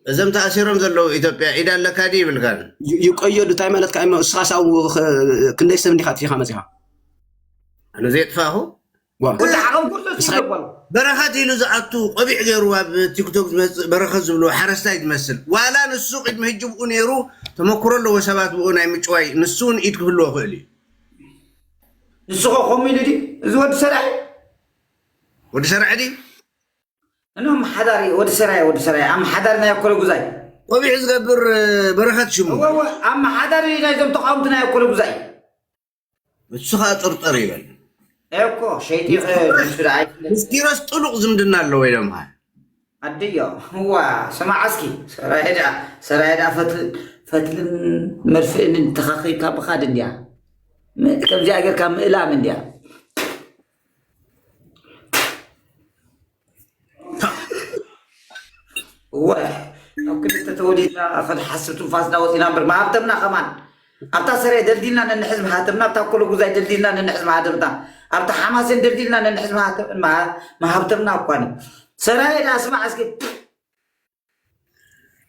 እዞም ተኣሲሮም ዘለዉ ኢትዮጵያ ኢድ ኣለካ ድዩ ይብልካን? ዩ- ይቆየዱ እንታይ ማለት ከኣ እሞ እስኻስ ኣብኡ ኽ- ክንደይ ሰብ እንዲኻ ኣጥፊኻ መጺኻ? ኣነ ዘየጥፋኹ? ዋ። ኩሉ ዓቐብ ኩርሶ እስኻ- ይገባሉ። በረኸት ኢሉ ዝኣቱ ቆቢዕ ገይሩ ኣብ ቲክቶክ ዝመጽእ በረኸት ዝብሎ ሓረስታይ ዝመስል ዋላ ንሱ ቅድሚ ሕጂ ብኡ ነይሩ። ተመክሮ ኣለዎ ሰባት ብኡ ናይ ምጭዋይ ንሱ እውን ኢድ ክህልዎ ክእል እዩ። ንስኸ ከምኡ ኢሉ ድዩ እዚ ወዲ ሰራሒ? ወዲ ሰራሒ ድዩ? እኖ ኣመሓዳሪ ወዲ ሰራየ ወዲ ሰራየ ኣመሓዳሪ ናይ ኣኮለ ጉዛይ። ቆቢዕ ዝገብር በረኸት ሽሙ። እወ እወ ኣመሓዳሪ ናይዞም ተቃወምቲ ናይ ኣኮለ ጉዛይ። እሱ ከዓ ጥርጥር ይበል። እኮ ሸይቲ ንሱ ደኣ ኣይፍለጥ። ምስ ኪሮስ ጥሉቕ ዝምድና ኣለዎ ኢሎም ከዓ። ኣድዮ እዋ ስማዕ እስኪ ሰራየ ደኣ ሰራየ ደኣ ፈትልን ፈትልን መርፍእን ተኻኺብካ ብኻድ እንድያ። ም- ከምዚኣ ጌርካ ምእላም እንድያ። እወ ኣብ ክልተ ተወዲድና ክንሓስብ ትንፋስና ወፂና እምበር መሃብተምና ከማን ኣብታ ሰረ ደልዲልና ነንሕዝ መሃተምና ኣብታ ኮሎ ጉዛይ ደልዲልና ነንሕዝ መሃተምና ኣብታ ሓማሴን ደልዲልና ነንሕዝ መሃተም- መሃ- መሃብተምና እኳ ነው ሰራየ ዳ ስማዕ እስኪ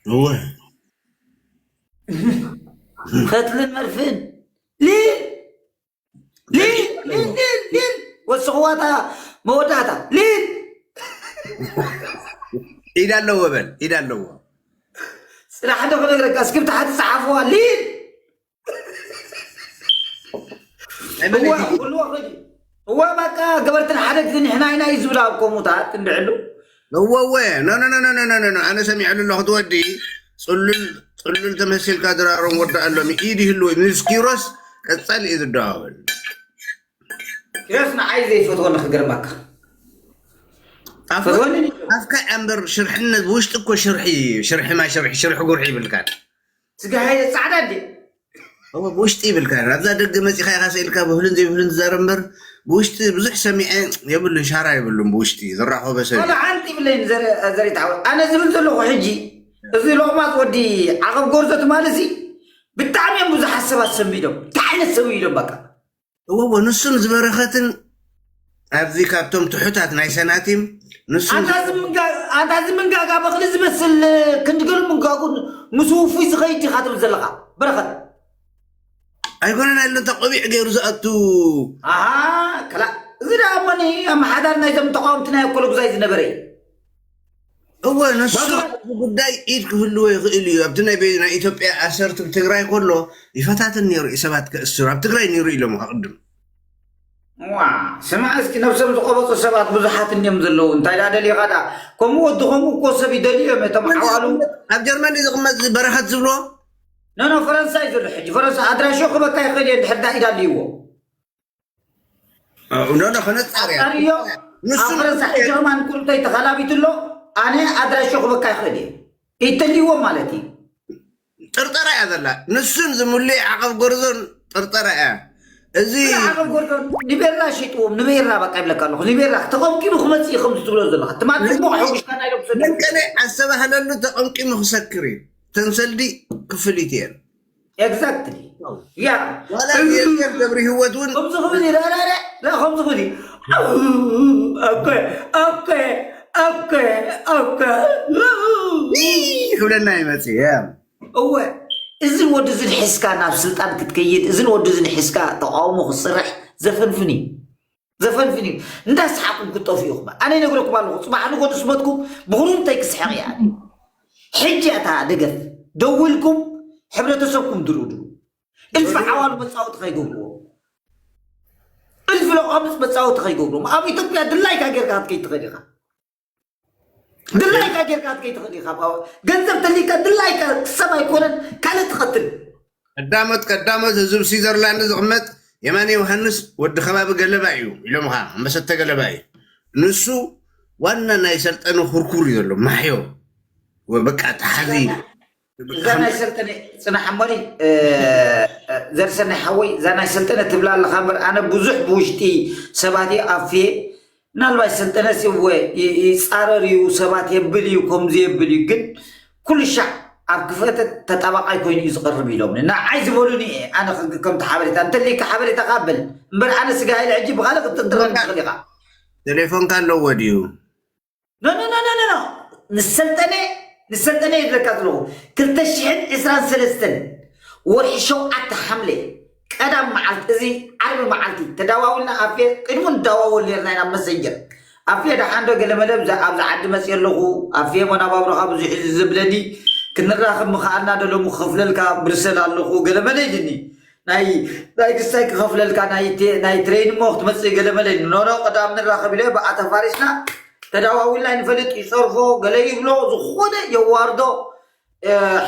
እወ ፈትልን መርፍእን ሊል ሊል ሊል ሊል ሊል ወስኽዋታ መወዳእታ ሊል ኢድ ኣለዎ በል ኢድ ኣለዎ ፅናሕ ዶ ክነግረካ እስክብቲ ሓቲ ፀሓፍዋ ሊል ኣይበል እዋ ኩልዎ ክዲ እዋ በቃ ገበርትን ሓደ ግዜ ንሕና ኢና እዩ ዝብላ ኣብ ከምኡታት እንድዕሉ እወ እወ ኖ ኖ ኖ ኖ ኖ ኖ ኖ ኣነ ሰሚዐሉ ኣለኹ ትወዲ ፅሉል ፅሉል ተመሲልካ ድራሮም ወዲ ኣሎም ኢድ ይህልዎ ምስ ኪሮስ ቀፃሊ እዩ ዝደዋወል ኪሮስ ንዓይ ዘይፈትወኒ ክገርመካ ኣፍካ ፈትወኒ ኣፍካ እምበር ሽርሕነት ብውሽጢ እኮ ሽርሒ ሽርሒ ማ ሽርሒ ሽርሒ ጉርሒ ይብልካ ስጋሃይ ፃዕዳ እንዴ እወ ብውሽጢ ይብልካ ኣብዛ ደገ መፂኻ ኢኻ ስኢልካ ብህልን ዘይብህልን ትዛረብ እምበር ብውሽጢ ብዙሕ ሰሚዐ የብሉን ሻራ የብሉን ብውሽጢ ዝራኸበ ሰብ እዩ። ወላ ሓንቲ ይብለይን ዘሪት ዓወት ኣነ ዝብል ዘለኹ ሕጂ እዚ ሎቕማፅ ወዲ ዓቐብ ጎርዞ ትማል እዚ ብጣዕሚ እዮም ብዙሓት ሰባት ሰንቢዶም እንታይ ዓይነት ሰብ እዩ ኢሎም በቃ እወ ንሱን ዝበረኸትን ኣብዚ ካብቶም ትሑታት ናይ ሰናቲም ንሱን ኣንታ እዚ ምንጋ- ኣንታ እዚ ምንጋጋ በቕሊ ዝመስል ክንዲ ገሉ ምንጋጉ ምስ ውፉይ ዝኸይድ ዲኻ ትብል ዘለኻ በረኸት ኣይኮነን ኣሎ እንተ ቆቢዕ ገይሩ ዝኣቱ ኣሃ ክላ እዚ ደኣ እሞኒ ኣመሓዳሪ ናይዞም ተቃወምቲ ናይ ኣኮለ ጉዛይ ዝነበረ እዩ እወ ንሱ ኣብዚ ጉዳይ ኢድ ክህልዎ ይኽእል እዩ ኣብቲ ናይ ቤ- ናይ ኢትዮጵያ ኣሰርት ብትግራይ ከሎ ይፈታትን ነይሩ እዩ ሰባት ከእስር ኣብ ትግራይ ነይሩ ኢሎም ቅድም ዋ ስማዕ እስኪ ነብሶም ዝቆበፁ ሰባት ብዙሓት እንዮም ዘለዉ እንታይ ዳ ደሊኻ ዳ ከምኡ ወዲ ከምኡ እኮ ሰብ ይደልዩ እዮም እቶም ዓዋሉ ኣብ ጀርመን እዩ ዝቕመጥ እዚ በረኸት ዝብሎ ኖኖ ፈረንሳ እዩ ዘሎ ሕጂ ፈረንሳ ኣድራሾ ክበካ ይኽእል እየ እንድሕር ዳ ኢዳ ኣለይዎ ኖኖ ከነፃር እያ ኣጣርዮ ንሱ ኣብ ፈረንሳ ሕጂ ከማን ቁልተይ ተኸላቢቱ ኣሎ ኣነ ኣድራሾ ክበካ ይኽእል እየ ይተልይዎ ማለት እዩ ጥርጠራ እያ ዘላ ንሱን ዝሙሉእ ዓቐብ ጎርዞን ጥርጠራ እያ እዚ ዓቐብ ጎርዞን ንቤራ ሽጥዎም ንቤራ በቃ ይብለካ ኣለኹ ንቤራ ተቐምቂሙ ክመፅእ እዩ ከምዚ ትብሎ ዘለኻ ትማል ፅቡቕ ሕጉሽካ ናይ ዶክተር መንቀለ ኣስተባህለሉ ተቐምቂሙ ክሰክር እዩ ተንሰልዲ ክፍሊት እየን ኤግዛክትሊ ያ ዋላ እግዚኣብሔር ገብሪ ህይወት እውን ከምዚ ክብል ይረረረ ከምዚ ክብል ኦኬ ኦኬ ኦኬ ኦኬ ክብለና ይመፅእ እየ እወ እዚ ወዲ እዚ ንሒዝካ ናብ ስልጣን ክትከይድ እዚ ወዲ እዚ ንሒዝካ ተቃውሞ ክትስርሕ ዘፈንፍን እዩ ዘፈንፍን እዩ እንዳሰሓቅኩም ክትጠፍኡ ኢኹም ኣነ ይነግረኩም ኣለኹ ፅባሕ ንጎ ንስመትኩም ብኩሩምተይ ክስሕቕ እያ ሕጂ እታ ደገፍ ደው ኢልኩም ሕብረተሰብኩም ድርድሩ እልፊ ዓዋሉ መፃወቲ ከይገብርዎ እልፊ ለቋምፅ መፃወቲ ከይገብርዎም ኣብ ኢትዮጵያ ድላይካ ጌርካ ክትከይድ ትኽእል ኢኻ ድላይካ ጌርካ ክትከይድ ትኽእል ኢኻ ገንዘብ ተሊካ ድላይካ ክሰብ ኣይኮነን ካልእ ትቐትል ቀዳሞት ቀዳሞት ህዝብ ስዊዘርላንድ ዝቕመጥ የማነ ዮሃንስ ወዲ ከባቢ ገለባ እዩ ኢሎምኻ ኣንበሰተ ገለባ እዩ ንሱ ዋና ናይ ሰልጠነ ኩርኩር እዩ ዘሎ ማሕዮ በቃ ተሓዚ እዛ ናይ ሰልጠነ ፅናሕ እሞኒ ዘርሰናይ ሓወይ እዛ ናይ ሰልጠነ ትብላ ኣለኻ እምበር ኣነ ብዙሕ ብውሽጢ ሰባት ኣፍየ ምናልባት ሰልጠነ እወ ይፃረር እዩ ሰባት የብል እዩ ከምዚ የብል እዩ ግን ኩሉ ሻዕ ኣብ ክፈተ ተጣባቃይ ኮይኑ እዩ ዝቐርብ ኢሎም ንዓይ ዝበሉኒ ኣነ ከምቲ ሓበሬታ እንተሊካ ሓበሬታ ካበል እምበር ኣነ ስጋ ኢለ ሕጂ ብካልእ ክትጥርጥረኒ ትኽእል ኢኻ ቴሌፎንካ ኣለዎ ድዩ ኖ ኖ ኖ ኖ ኖ ንሰልጠነ ንሰልጠነ ይብለካ ዘለኹ ክልተ ሽሕን ዕስራን ሰለስተን ወርሒ ሸውዓተ ሓምለ ቀዳም መዓልቲ፣ እዚ ዓርቢ መዓልቲ ተዳዋዊልና፣ ኣፌ ቅድሙ ንዳዋወል ነርና ኢና መሰንጀር። ኣፌ ደሓን ዶ ገለመለ፣ ኣብዛ ዓዲ መፅእ ኣለኹ፣ ኣፌ መናባብሮኻ ብዙሕ እዩ ዝብለኒ፣ ክንራኸብ ምኸኣልና ዶ ሎሚ ክኸፍለልካ ብርሰል ኣለኹ ገለመለ ኢልኒ። ናይ ናይ ክሳይ ክኸፍለልካ ናይ ቴ- ናይ ትሬን እሞ ክትመጽእ ገለ መለ ኢሉ። ኖኖ ቀዳም ንራኸብ ኢለ ብኣ ተፋሪስና ተዳዋዊልና ይንፈልጥ፣ ይሰርፎ ገለ ይብሎ፣ ዝኾነ የዋርዶ።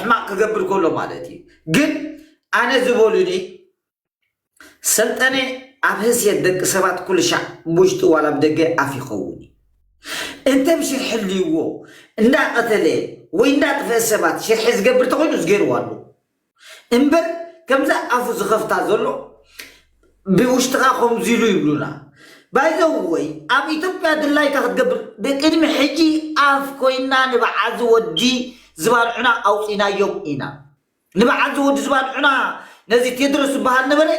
ሕማቕ ክገብር ከሎ ማለት እዩ። ግን ኣነ ዝበሉኒ ሰልጠነ ኣብ ህስየት ደቂ ሰባት ኩሉ ሻዕ ብውሽጢ ዋላ ብደገ ኣፍ ይኸውን እዩ። እንተ ብሽርሒ ልይዎ እንዳቐተለ ወይ እንዳጥፈአ ሰባት ሽርሒ ዝገብር ተኾይኑ ዝገይርዋ ኣሎ። እምበር ከምዛ ኣፉ ዝኸፍታ ዘሎ ብውሽጥኻ ከምዚ ኢሉ ይብሉና። ባይዘወይ ኣብ ኢትዮጵያ ድላይካ ክትገብር ብቅድሚ ሕጂ ኣፍ ኮይና ንብዓዚ ወዲ ዝባልዑና ኣውፂናዮም ኢና። ንብዓዚ ወዲ ዝባልዑና ነዚ ቴድሮስ ዝበሃል ነበረ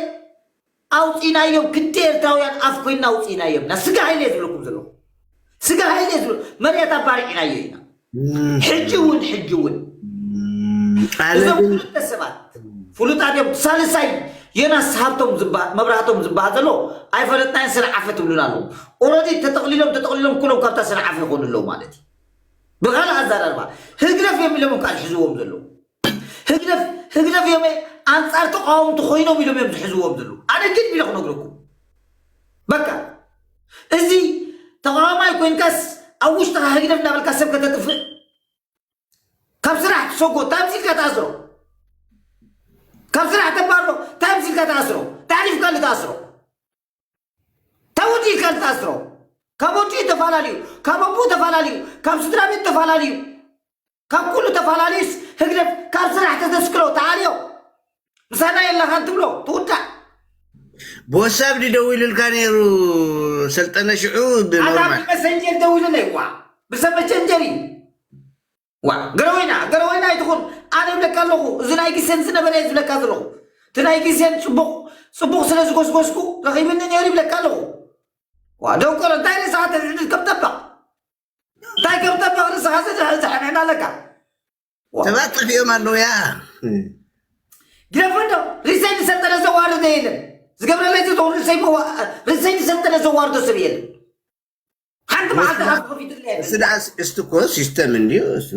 ኣውፂናዮም። ክንዲ ኤርትራውያን ኣፍ ኮይና ኣውፂናዮም ኢና። ስጋ ሃይለ ዝብለኩም ዘለኹ ስጋ ሃይለ ዝብለ መሬት ኣባሪዕናዮ ኢና። ሕጂ እውን ሕጂ እውን እዞም ክልተ ሰባት ፍሉጣት እዮም። ሳልሳይ ዮናስ ሃብቶም ዝበሃል መብራህቶም ዝበሃል ዘሎ ኣይፈለጥናዮን ሰንዓፈ ትብሉና ኣለዉ። ኦረዲ ተጠቕሊሎም ተጠቕሊሎም ኩሎም ካብታ ሰንዓፈ ይኾኑ ኣለዉ ማለት እዩ። ብኻልእ ኣዘራርባ ህግደፍ እዮም ኢሎም ከዓ ዝሕዝዎም ዘለዉ። ህግደፍ ህግደፍ እዮም ኣንጻር ተቃወምቲ ኮይኖም ኢሎም እዮም ዝሕዝዎም ዘለዉ። ኣነ ግን ኢለ ክነግረኩም በቃ እዚ ተቃዋማይ ኮይንካስ ኣብ ውሽጥኻ ህግደፍ እናበልካ ሰብ ከተጥፍእ ካብ ስራሕ ትሰጎ ታምሲልካ ተኣስሮ ካብ ስራሕ ተባሮ ታምሲልካ ተኣስሮ ታዕሪፍካ ልተኣስሮ ታወዲእካ ልተኣስሮ ካብ ወዲኡ ተፈላለዩ ካብ ኣቦኡ ተፈላለዩ ካብ ስድራ ቤት ተፈላለዩ ካብ ኩሉ ተፈላለዩስ ህግደፍ ካብ ስራሕ ተተስክሎ ተኣልዮ ምሳና የለኻን ትብሎ ትውዳእ። ብወሳብ ድደዊሉልካ ነይሩ ሰልጠነ ሽዑ ኣታ ብኖርማል ብመሰንጀር ደዊሉለይ ዋ ብሰብ መቸንጀር እዩ ዋ ገረወይና ገረወይና ኣይትኹን ኣነ ይብለካ ኣለኹ እዚ ናይ ግሰን ዝነበረ እየ ዝብለካ ዘለኹ እቲ ናይ ግሰን ፅቡቕ ፅቡቕ ስለ ዝጎስጎስኩ ረኺብኒ ነይሩ ይብለካ ኣለኹ ዋ ደንቆሮ እንታይ ርእስኻ ተዝሕድድ ከም ጠበቕ እንታይ ከም ጠበቕ ርእስኻ ዘዝሕንሕና ኣለካ ሰባት ጠፊኦም ኣለዉ ያ ግደፎ እንዶ ርእሰይ ዝሰልጠነ ዘዋርዶ የለን ዝገብረለይ ዝኸውን ርእሰይ መዋ- ርእሰይ ዝሰልጠነ ዘዋርዶ ሰብ የለን ሓንቲ መዓልቲ ካብ ከፊትለ እሱ ደኣ እሱ እኮ ሲስተም እንድዩ እሱ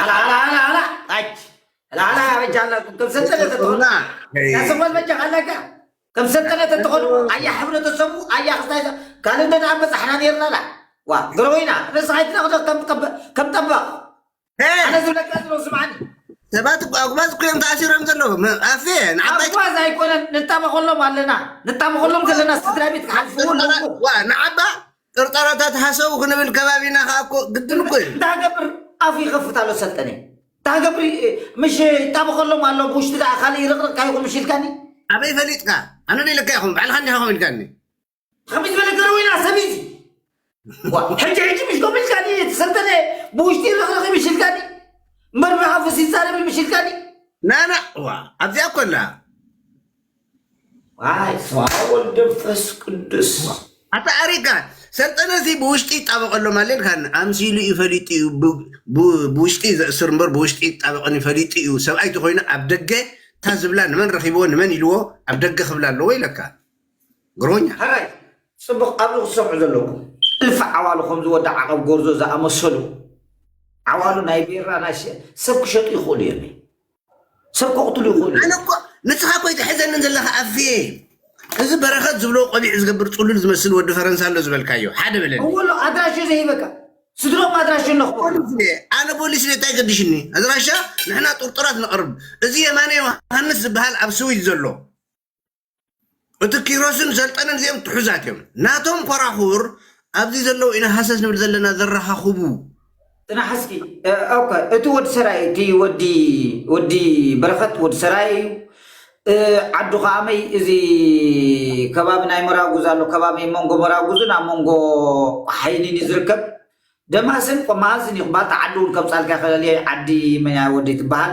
ላላላላላ ኣች ላላ በጃላ ከም ሰልጠነ ተትኾን ና ያሰጓል በጃ ኣለካ ከም ሰልጠነ ተትኾን ኣያ ሕብረተሰቡ ኣያ ክስታይ ካልእ እንደ ደኣ በጻሕና ነርና ላ ዋ ገረወይና ርእስኻ ይትነቕዶ ከም ጠበቕ ኣነ ዝብለካ ዘሎ ስምዓኒ ሰባት እኮ ኣጉባዝ እኮ እዮም ተኣሲሮም ዘለዉ ኣፌ ንዓባይ ኣጓዝ ኣይኮነን ንጣበቐሎም ኣለና ንጣበቐሎም ዘለና ስድራ ቤት ክሓልፍዎ ኣለዎ ዋ ንዓባ ጥርጠራታት ሃሰው ክንብል ከባቢና ከዓ እኮ ግድን እኮ እዩ እንታይ ገብር ኣፉ ይኸፍት ኣሎ ሰልጠነ እንታይ ገብር ምሽ ይጣበቐሎም ኣሎ ብውሽጢ ደኣ ካልእ ይርቕርቕ ካይኹ ምሽ ኢልካኒ ኣበይ ፈሊጥካ ኣነ ዶ ኢለካ ይኹም ባዕልካ እንዲኻ ኢልካኒ ከመይ ዝበለ ገረወይና ሰብ እዚ ሕጂ ሕጂ ምሽ ኮም ኢልካኒ ተሰልጠነ ብውሽጢ ረኽረኺ ምሽ ኢልካኒ እምበር ብኣፉ ሲዛረብ ምሽ ኢልካኒ ናና ዋ ኣብዚኣ ኮላ ዋይ ስማ ወልድ መንፈስ ቅዱስ ኣታ ኣሪካ ሰልጠነ እዚ ብውሽጢ ይጣበቀሎም ኣለ ኢልካኒ ኣምሲሉ እዩ ፈሊጡ እዩ ብውሽጢ ዘእስር እምበር ብውሽጢ ይጣበቀን ይፈሊጡ እዩ ሰብኣይ ተኮይኑ ኣብ ደገ እታ ዝብላ ንመን ረኺብዎ ንመን ኢልዎ ኣብ ደገ ክብላ ኣለዎ ኢለካ ግሮኛ። ሕራይ ጽቡቕ ኣብዚ ክትሰምዑ ዘለኩም እልፊ ዓዋሉ ከምዚ ወዲ ዓቐብ ጎርዞ ዝኣመሰሉ ዓዋሉ ናይ ቤራ ናይ ሰብ ክሸጡ ይኽእሉ እዮም። ሰብ ከቕትሉ ይኽእሉ እዮም። ኣነ እኮ ንስኻ እኮ ኣይትሕዘንን ዘለኻ ኣፍየ። እዚ በረኸት ዝብሎ ቆቢዕ ዝገብር ጽሉል ዝመስል ወዲ ፈረንሳ ኣሎ ዝበልካዮ ሓደ በለኒ። እወ ኣሎ ኣድራሹ ዘይበካ ስድሮም ኣድራሹ ነኽቦ። ኣነ ፖሊስ እንታይ ገድሽኒ ኣድራሻ ንሕና ጥርጡራት ነቕርብ። እዚ የማነ ዮሃንስ ዝበሃል ኣብ ስዊድ ዘሎ እቲ ኪሮስን ሰልጠነን እዚኦም ትሑዛት እዮም። ናቶም ኮራኹር ኣብዚ ዘለዉ ኢና ሃሰስ ንብል ዘለና ዘረኻኽቡ። ጥናሕ እስኪ ኦከ እቲ ወዲ ሰራይ እቲ ወዲ ወዲ በረኸት ወዲ ሰራይ እዩ። ዓዱ ከኣመይ እዚ ከባቢ ናይ መራጉዝ ኣሎ ከባቢ መንጎ መራጉዝን ኣብ መንጎ ሓይኒን እዩ ዝርከብ። ደማስን ቆማስን ይኽባል ተዓዲ እውን ከምፃልካ ይኽእል እየ ዓዲ መን እያ ወዲ ትበሃል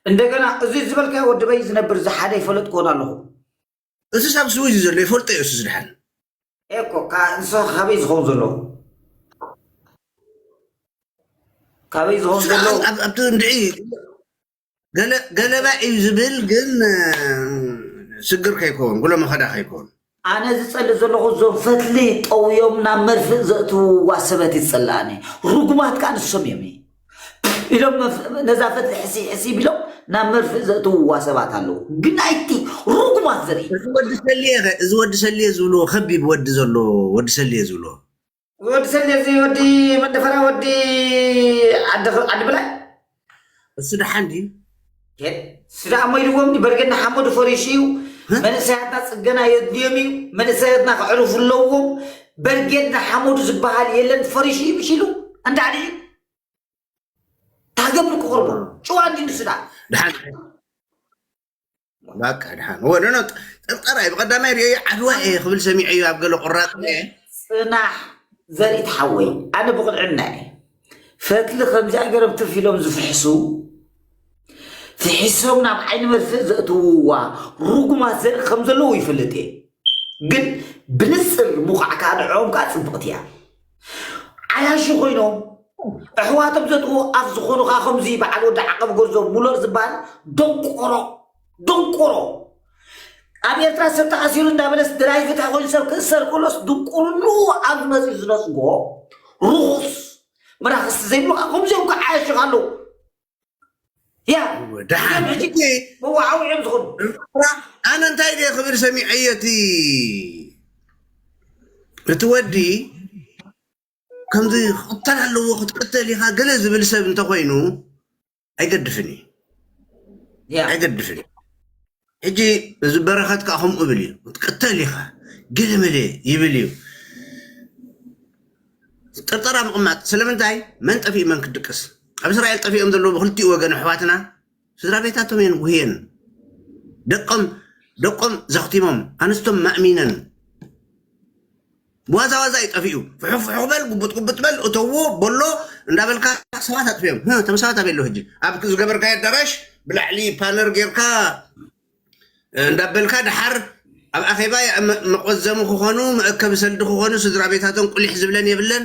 እንደገና እዚ ዝበልካዮ ወዲ በይ ዝነብር ዝሓደ ይፈለጥ ክኾን ኣለኹ እሱስ ኣብ ስዊዝ እዩ ዘሎ ይፈልጦ እዩ እሱስ ድሓን ኤኮ ንስኻ ካበይ ዝኸውን ዘሎ ኣበይ ዝኸውን ዘሎ? ኣብ ኣብቲ እንድዒ ገለ ገለባ እዩ ዝብል ግን፣ እ፣ ስግር ከይከውን፣ ጉሎ መኸዳ ከይከውን። ኣነ ዝጸልእ ዘለኹ እዞም ፈትሊ ጠውዮም ናብ መርፍእ ዘእትውዋ ሰበት ይጸልኣኒ። ርጉማት ከኣ ንሶም እዮም። ኢሎም መፍ-፣ ነዛ ፈትሊ ሕሲ ሕሲ ቢሎም ናብ መርፍእ ዘእትውዋ ሰባት ኣለዉ። ግን ኣይቲ ርጉማት ዘርኢ። እዚ ወዲ ሰልየ ኸ፣ እዚ ወዲ ሰልየ ዝብልዎ ከቢብ ወዲ ዘሎ፣ ወዲ ሰልየ ዝብልዎ። ወዲ ሰልየ እዚ ወዲ መንደፈራ ወዲ ዓዲ ኽ-፣ ዓዲ ብላይ። እሱ ደሓን ድዩ? የ-፣ እሱ ደኣ እሞ ኢልዎም ዲ በርገና ሓመዱ ፈሪሱ እዩ። እ? መንእሰያትና ጽገና የድልዮም እዩ። መንእሰያትና ከዕርፉ ኣለዎም። በርጌድ ንሓመዱ ዝበሃል የለን፣ ፈሪሱ እዩ ምሽ ኢሉ። እንዳ ዓዲ ታገብር ክቕርቦ። ጭዋ እንዲ ንሱ ደኣ። ደሓን። በቃ ደሓን። ወ-፣ ኖ፣ ኖ፣ ጥርጠራ እዩ። ብቐዳማይ ርእዮ ዓድዋ እየ ክብል ሰሚዐ እዩ ኣብ ገለ ቁራጽ እየ። ጽናሕ ዘርኢ ተሓወይ። ኣነ ብቕንዕና እየ። ፈትሊ ከምዚኣ ገይሮም ትፍ ኢሎም ዝፍሕሱ፣ ፍሒሶም ናብ ዓይኒ መርፍእ ዘእትውዋ ርጉማት ዘርኢ ከም ዘለዉ ይፈልጥ እየ። ግን ብንጽር ምዃዕ ከኣ ንዕኦም ከኣ ጽብቕቲ እያ። ዓያሹ ኮይኖም ኣሕዋቶም ዘጥፍኡ ኣፍ ዝኾኑ ከኣ ከምዚ በዓል ወዲ ዓቐብ ጎዞ ሙለር ዝበሃል ደንቆሮ፣ ደንቆሮ። ኣብ ኤርትራ ሰብ ተኣሲሩ እንዳበለስ ደላይ ፍትሒ ኮይኑ ሰብ ክእሰር ከሎስ ድንቁርንኡ ኣብ ዝመጽእ ዝነጽጎ ርኹስ መራኽስቲ ዘይብሉ ከኣ ከምዚኦም ከዓያሹ ኣለዉ። ያ፣ እወ፣ ደሓን። እዞም ሕጂ ሕጂ መዋዓውዒኦም ዝኾኑ። ኣነ እንታይ ድየ ክብል ሰሚዐዮ፣ እቲ፣ እቲ ወዲ ከምዚ ክቕተል ኣለዎ፣ ክትቅተል ኢኻ፣ ገለ ዝብል ሰብ እንተኾይኑ ኣይገድፍን እዩ። ያ። ኣይገድፍን እዩ። ሕጂ እዚ በረኸት ከኣ ከምኡ እብል እዩ። ክትቅተል ኢኻ፣ ገለ መለ ይብል እዩ። ጥርጠራ ምቕማጥ ስለምንታይ? መን ጠፊኡ መን ክድቅስ? ኣብ እስራኤል ጠፊኦም ዘለዉ ብኽልቲኡ ወገን ኣሕዋትና ስድራ ቤታቶም እየን ጉህየን። ደቆም፣ ደቆም ዘኽቲሞም፣ ኣንስቶም ማእሚነን። ብዋዛ ዋዛ እዩ ጠፊኡ። ፍሑኽ ፍሑኽ በል፣ ጉቡጥ ጉቡጥ በል፣ እተዎ፣ በሎ እንዳበልካ ሰባት ኣጥፊኦም። ህ፣ እቶም ሰባት ኣበይ ኣለዉ ሕጂ? ኣብ ዝገበርካዮ ኣዳራሽ ብላዕሊ ፓነር ጌርካ እንዳበልካ፣ ደሓር ኣብ ኣኼባ መ-፣ መቆዘሚ ክኾኑ፣ መእከቢ ሰልዲ ክኾኑ፣ ስድራ ቤታቶም ቁሊሕ ዝብለን የብለን።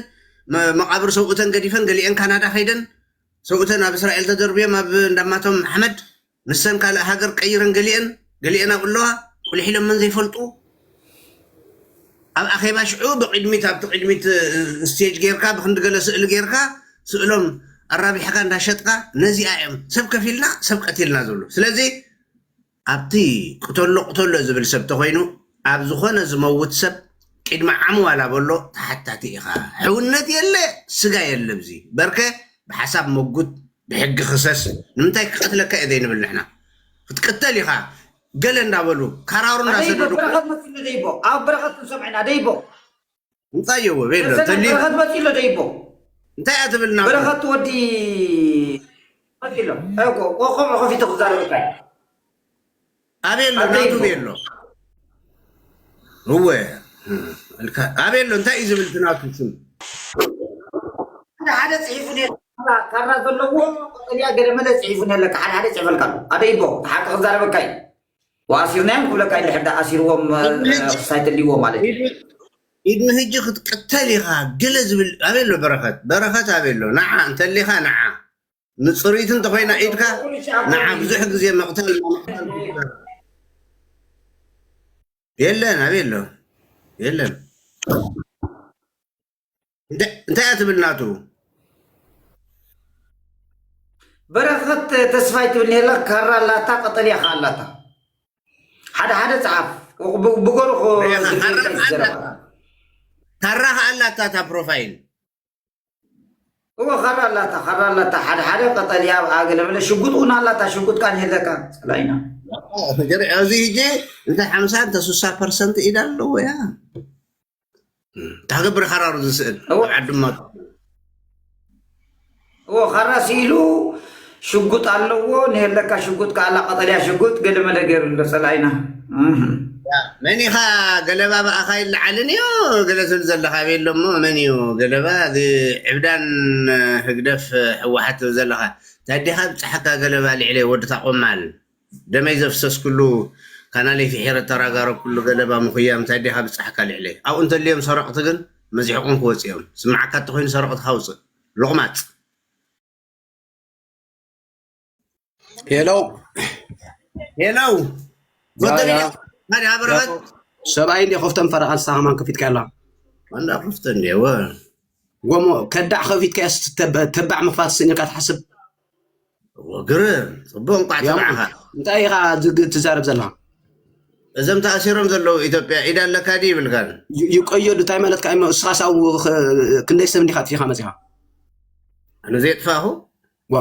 መ-፣ መቓብር ሰብኡተን ገዲፈን፣ ገሊአን ካናዳ ከይደን፣ ሰብኡተን ኣብ እስራኤል ተደርብዮም፣ ኣብ እንዳማቶም ሓመድ፣ ንሰን ካልእ ሃገር ቀይረን፣ ገሊአን፣ ገሊአን ኣብኡ ኣለዋ፣ ቁሊሕ ኢሎም መን ዘይፈልጡ። ኣብ ኣኼባ ሽዑ ብቕድሚት፣ ኣብቲ ቅድሚት፣ እ፣ ስቴጅ ጌርካ፣ ብክንዲ ገለ ስእሊ ጌርካ፣ ስእሎም ኣራቢሕካ እንዳሸጥካ፣ ነዚኣ እዮም ሰብ ከፊልና፣ ሰብ ቀቲልና ዝብሉ። ስለዚ ኣብቲ ቅተሎ ቅተሎ ዝብል ሰብ ተኾይኑ፣ ኣብ ዝኾነ ዝመውት ሰብ ቅድሚ ዓሙ ዋላ በሎ ተሓታቲ ኢኻ። ሕውነት የለ፣ ስጋ የለ። ኣብዚ በርከ ብሓሳብ መጉት፣ ብሕጊ ክሰስ። ንምንታይ ክቐትለካ እየ ዘይንብል ንሕና? ክትቅተል ኢኻ። ገለ እንዳበሉ ካራሩ ኣደይቦ፣ እንዳሰደዱ። በረኸት መፂሎ ደይቦ፣ ኣብ በረኸት ክንሰምዕና ደይቦ። እንታይ እየዎ ቤሎ፣ ተሰነ ተሊ-፣ በረኸት መፂሎ ደይቦ። እንታይ እያ ትብልና? በረኸት ወዲ መፂሎ። እኮ፣ ቆቆም ከፊቱ ክዛረበካ እዩ። ኣቤሎ፣ ኣደይ ናቱ እኮ። ቤሎ። እወ። እልካ፣ ኣቤሎ፣ እንታይ እዩ ዝብል እቲ ናቱ ስም? ሓደ ሓደ ጽሒፉ ነይሩ። ካራ፣ ካራ ዘለዎ ቀጠልያ ገለመለ ጽሒፉ ነለካ። ሓደ ሓደ ጽሒፈልካ ኣሎ። ኣደይ እቦ፣ እቲ ሓቂ ክዛረበካ እዩ። ወኣሲርናዮም ክብለካ እዩ። ድሕር ደኣ ኣሲርዎም፣ እ፣ ኢድሚ-፣ ክሳይ ተልይዎ ማለት እዩ። ኢድሚ-፣ ኢድሚ ህጂ ክትቅተል ኢኻ፣ ገለ ዝብል ኣበይ ኣሎ በረኸት? በረኸት ኣበይ ኣሎ? ንዓ እንተሊኻ ንዓ። ንጽሪት እንተኾይና ኢድካ፣ ንዓ ብዙሕ ግዜ መቕተል የለን፣ ኣበይ ኣሎ? የለን። እንተ-፣ እንታይ እያ ትብል ናቱ? በረኸት ተስፋይ ትብል ነላ፣ ካራ ኣላታ፣ ቀጠልያ ኸኣ ኣላታ። ሓደ ሓደ ጸሓፍ፣ ብ-፣ ብገርኹ ሬኻ፣ ዝብል ካራ ኸኣ ዘረባ። ኣላታ። ካራ ኸኣ ኣላታ እታ ፕሮፋይል። እወ፣ ኻራ ኣላታ፣ ኻራ ኣላታ። ሓደ ሓደ ቀጠልያ ኣብ ኣገለ በለ ሽጉጥ እውን ኣላታ፣ ሽጉጥ ካን የለካ፣ ጸላኢና። ኦ፣ ገለ፣ እዚ ህጂ እንተ ሓምሳ እንተ ስሳ ፐርሰንት ኢድ ኣለዎ፣ ያ። እም፣ ታገብር ኻራሩ ዝስእል፣ እወ። ኣብ ዓድማ። እወ፣ ኻራ ስኢሉ ሽጉጥ ኣለዎ፣ ንየለካ ሽጉጥ ከኣላ ቀጠልያ ሽጉጥ፣ ገለ መለ ገይሩ ኣሎ፣ ጸላኢና። እህ። ያ፣ መን ኢኻ ገለባ ብኣኻ ይለዓልን እዩ፣ ገለ ትብል ዘለኻ ኣበይ ኣሎ እሞ፣ መን እዩ ገለባ? እዚ ዕብዳን ህግደፍ ህወሓት ትብል ዘለኻ። እንታይ ዲኻ ብጻሕካ ገለባ ልዕለይ ወዲ ታቆማል? ደመይ ዘፍሰስኩሉ፣ ካናለይ ፍሒረ ተራጋረኩሉ ገለባ ምኹያም፣ እንታይ ዲኻ ብጻሕካ ልዕለይ? ኣብኡ እንተልዮም ሰረቕቲ ግን መዚሕቆም ክወጽኡ እዮም። ስምዓካ እንተኾይኑ ሰረቕትኻ ውጽእ። ሎቕማጽ። ሄሎ። ሄሎ። ያ፣ ያ። ፎተልያ። ማን ያበረኸት? ሰብኣይ እንዴ፣ ኮፍተን ፈረቓ ንስኻ ከማን ከፊትካ ያላ። ዋና ኮፍተ እንዴ፣ ወ። ጎሞ ከዳዕ ከፊትካ ያስ ተበ-፣ ተባዕ ምኽፋት ስእንካ ትሓስብ። ወግር፣ ጽቡቅ እንቋዕ ያው፣ ተባዕኻ። እንታይ ኢኻ ዝግ-፣ ትዛረብ ዘለኻ? እዞም ተኣሲሮም ዘለዉ ኢትዮጵያ ኢድ ኣለካ ድዩ ይብልካን? ዩ-፣ ይቆየሉ እንታይ ማለትካ? እሞ እስኻስ ኣብኡ ኽ-፣ ክንደይ ሰብ እንዲኻ ኣጥፊኻ መጺኻ? ኣነ ዘየጥፋኹ? ዋ።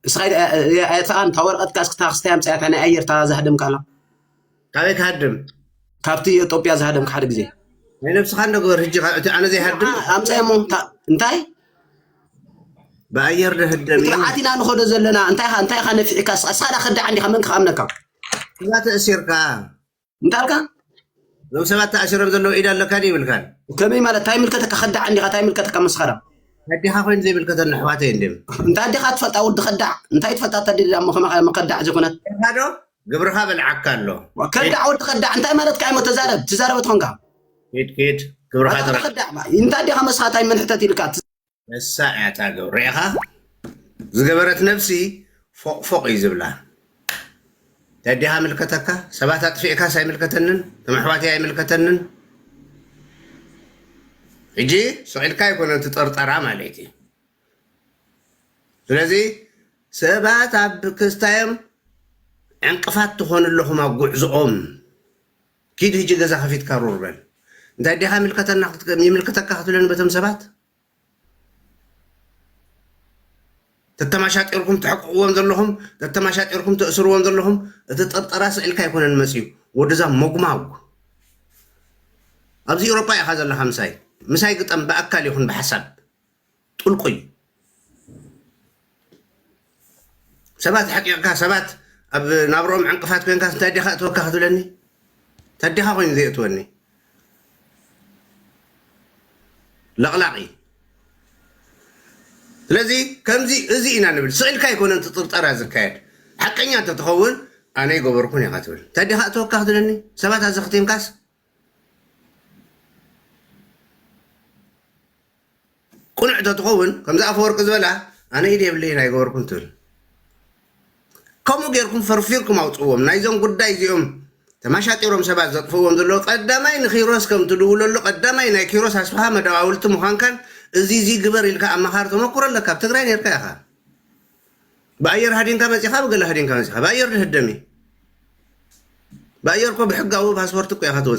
እስኻ ኣይ-፣ ኣይ-፣ ኣየጥፋኻን? እታ ወረቐትካ እስኪ እታ ክስታይ ኣምጽኣያ፣ እታ ናይ ኣየር እታ ዝሃደምካ ኣላ። ካበይ ክሃድም? ካብቲ ኢትዮጵያ ዝሃደምካ ሓደ ግዜ። ናይ ነብስኻ እንዶ ግበር፣ ሕጂ ካብ እቲ ኣነ ዘይሃድም? ኣምጽኣያ እሞ፣ እታ-፣ እንታይ? ብኣየር ደህደም እዩ። ስርዓት ኢና ንኸዶ ዘለና። እንታይ ኢኻ፣ እንታይ ኢኻ ነፊዕካ? እስኻ፣ እስኻ ዳ ከዳዕ እንዲኻ፣ መን ክኣምነካ? እዛ ተእሲርካ። እንታይ ኣልካ? እዞም ሰባት ተኣሲሮም ዘለዉ ኢድ ኣለካ ድዩ ይብልካን? ከመይ ማለት? እንታይ ምልከተካ? ከዳዕ እንዲኻ፣ እንታይ ምልከተካ መስኻራ? ኣዴኻ ኮይኑ ዘይምልከተኒ ኣሕዋተይ እንድም። እንታይ ኣዴኻ ትፈልጣ ወዲ ከዳዕ? እንታይ ትፈልጣ? እታ ኣዴ ዳሞ ከማኻ መኸዳዕ ዝኾነት? ዶ ግብርኻ በልዓካ ኣሎ። ከዳዕ ወዲ ከዳዕ እንታይ ማለትካ? እሞ ተዛረብ፣ ትዛረብ ትኾንካ። ኪድ ኪድ ግብርኻ ኣታ ተረ ከዳዕ ባ-፣ እንታይ ኣዴኻ መስኻ? እንታይ መንሕተት ኢልካ? ነሳ እያ እታ ግብሪ ኢኻ ዝገበረት ነብሲ ፎቕ ፎቕ እዩ ዝብላ። እንታይ ኣዴኻ ምልከተካ? ሰባት ኣጥፊእካስ ኣይምልከተንን፣ ተመሕዋትያ ኣይምልከተንን። ሕጂ ስቕ ኢልካ ኣይኮነን ትጠርጠራ ማለት እዩ። ስለዚ ሰባት ኣብ ክስታዮም ዕንቅፋት ትኾኑ ኣለኹም ኣብ ጉዕዞኦም። ኪድ ሕጂ ገዛ ከፊትካ ሩር በል። እንታይ ኣዴኻ ይምልከተና ክትከ-፣ ይምልከተካ ክትብለኒ በቶም ሰባት? ተተማሻጢርኩም ተሕቅቕዎም ዘለኹም፣ ተተማሻጢርኩም ተእስርዎም ዘለኹም፣ እቲ ጥርጠራ ስዕልካ ኣይኮነን መፅዩ። ወደዛ ሞጉማጉ። ኣብዚ ኤውሮጳ ኢኻ ዘለኻ ምሳይ። ምሳይ ግጠም ብኣካል ይኹን ብሓሳብ። ጥልቁይ። ሰባት ሓቂቕካ፣ ሰባት ኣብ ናብርኦም ዕንቅፋት ኮይንካ እንታይ ኣዴኻ እትወካ ክትብለኒ? እንታይ ኣዴኻ ኮይኑ ዘየእትወኒ? ለቕላቒ። ስለዚ ከምዚ እዚ ኢና ንብል። ስቕ ኢልካ ኣይኮነን እቲ ጥርጠራ ዝካየድ። ሓቀኛ እንተትኸውን ኣነ ይገበርኩን ኢኻ ትብል። እንታይ ኣዴኻ እትወካ ክትብለኒ? ሰባት ኣዘኽቲምካስ ቅኑዕ እንተትኸውን ከምዚ ኣፈወርቂ ዝበላ ኣነ ኢድ የብለይን ኣይገበርኩን ትብል። ከምኡ ጌርኩም ፈርፊርኩም ኣውፅዎም። ናይዞም ጉዳይ እዚኦም ተማሻጢሮም ሰባት ዘጥፍዎም ዘለዉ ቀዳማይ ንኪሮስ ከም ትድውለሉ ቀዳማይ ናይ ኪሮስ ኣስፍሃ መደዋውልቲ ምዃንካን እዚ እዚ ግበር ኢልካ ኣማኻሪ ተመክሮ ኣለካ። ኣብ ትግራይ ነርካ ኢኻ። ብኣየር ሃዲንካ መፂኻ፣ ብገለ ሃዲንካ መፂኻ። ብኣየር ድህደም እዩ። ብኣየር እኮ ብሕጋዊ ፓስፖርት እኮ ኢኻ ትወፅእ።